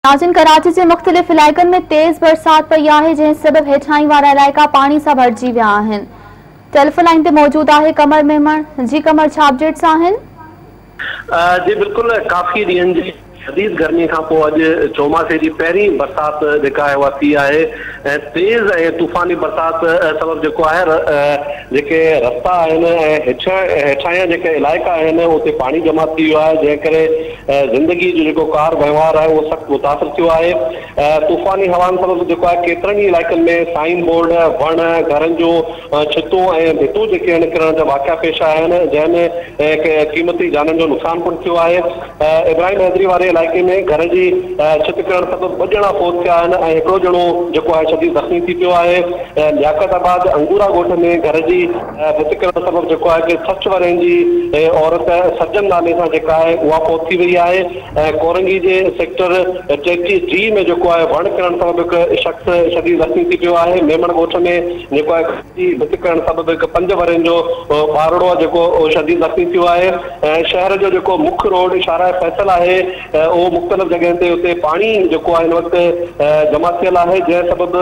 ناظرين ڪراچي جي مختلف علائقن ۾ تيز برسات پئي آهي جنهن سبب هيٺاهين وارا علائقا پاڻي سان ڀرجي ويا آهن ٽيليفون لائين تي موجود آهي قمر ميمڻ جي قمر ڇا اپڊيٽس آهن. جي بلڪل ڪافي ڏينهن جي شديد گرمي کان پوء اڄ چوماسي جي پهرين برسات جيڪا آهي اها ٿي آهي ۽ تيز ۽ طوفاني برسات سبب جيڪو آهي جيڪي رستا آهن ۽ هيٺاهيان جيڪي علائقا آهن اتي پاڻي جمع ٿي ويو آهي جنهن ڪري زندگي جو جيڪو ڪار وهنوار آهي اهو سخت متاثر ٿيو آهي. طوفاني هوائن سبب جيڪو آهي ڪيترن ئي علائقن ۾ سائن بورڊ، وڻ، گهرن جون ڇتون ۽ ڀتون جيڪي آهن ڪرڻ جا واقعا پيش آيا آهن جنهن ۾ قيمتي جانن جو نقصان پڻ ٿيو آهي. ابراهيم حيدري واري علائقي ۾ گهر جي ڇت ڪرڻ سبب ٻه ڄڻا فوت ٿيا آهن ۽ هڪڙو ڄڻو جيڪو آهي شديد زخمي ٿي پيو آهي. لياقت آباد انگورا ڳوٺ ۾ گهر جي ڀت ڪرڻ سبب جيڪو آهي ڪي 60 ورهين جي عورت سجن نالي سان جيڪا آهي اها فوت ٿي وئي آهي ۽ ڪورنگي جي سيڪٽر 33 ڊي ۾ جيڪو آهي وڻ ڪرڻ سبب هڪ شخص شديد زخمي ٿي پيو آهي ميمڻ ڳوٺ ۾ جيڪو آهي گهر جي ڀت ڪرڻ سبب هڪ پنج ورهين جو ٻارڙو آهي جيڪو شديد زخمي ٿيو آهي ۽ شهر جو جيڪو مک روڊ شاهراهه فيصل آهي اهو مختلف جڳهين تي اتي پاڻي جيڪو آهي هن وقت جمع ٿيل آهي جنهن سبب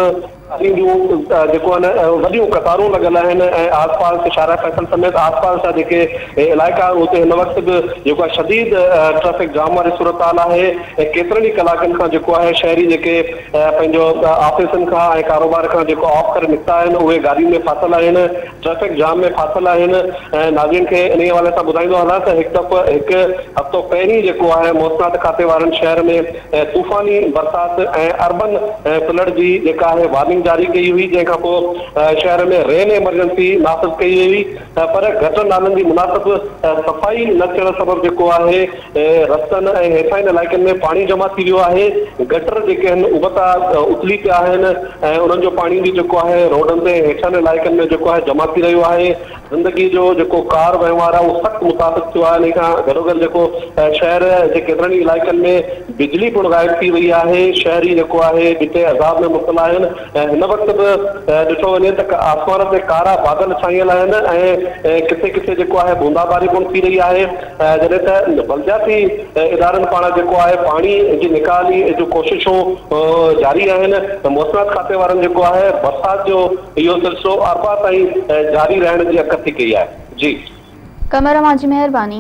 گاڏين جون جيڪو آهن وڏيون قطارون لڳل آهن ۽ آس پاس شارع فيصل سميت آس پاس جا جيڪي علائقا آهن اتي هن وقت به جيڪو آهي شديد ٽريفڪ جام واري صورتحال آهي ۽ ڪيترن ئي ڪلاڪن کان جيڪو آهي شهري جيڪي پنهنجو آفيسن کان ۽ ڪاروبار کان جيڪو آف ڪري نڪتا آهن اهي گاڏين ۾ ڦاٿل آهن ٽريفڪ جام ۾ ڦاٿل آهن ۽ ناظرين کي انهي حوالي سان ٻڌائيندو هلان ته هڪ دفعو هڪ هفتو پهرين جيڪو آهي موسميات کاتي وارن شهر ۾ طوفاني برسات ۽ اربن فلڊ جي جيڪا آهي وارننگ جاري ڪئي هئي جنهن کانپوء شهر ۾ رين ايمرجنسي نافذ ڪئي وئي هئي پر گٽر نالن جي مناسب صفائي نه ٿيڻ سبب جيڪو آهي رستن ۽ هيٺاهين علائقن ۾ پاڻي جمع ٿي ويو آهي گٽر جيڪي آهن ابتا اٿلي پيا آهن ۽ انهن جو پاڻي به جيڪو آهي روڊن تي هيٺن علائقن ۾ جيڪو آهي جمع ٿي رهيو آهي زندگي جو جيڪو ڪار وهنوار آهي اهو سخت متاثر ٿيو آهي انهي کان گڏوگڏ جيڪو شهر جي ڪيترن ئي علائقن ۾ بجلي پڻ غائب ٿي وئي آهي شهري جيڪو آهي ٻٽي عذاب ۾ مبتلا آهن ۽ هن وقت به ڏٺو وڃي ته آسمان تي ڪارا بادل ڇانيل آهن ۽ ڪٿي ڪٿي جيڪو آهي بوندا باري پڻ ٿي رهي آهي جڏهن ته بلدياتي ادارن پاران جيڪو آهي پاڻي جي نيڪالي جون ڪوششون جاري آهن موسميات کاتي وارن جيڪو آهي برسات جو اهو سلسلو اربع تائين جاري رهڻ جي اڳڪٿي ڪئي آهي. جي. قمر اوهان جي مهرباني.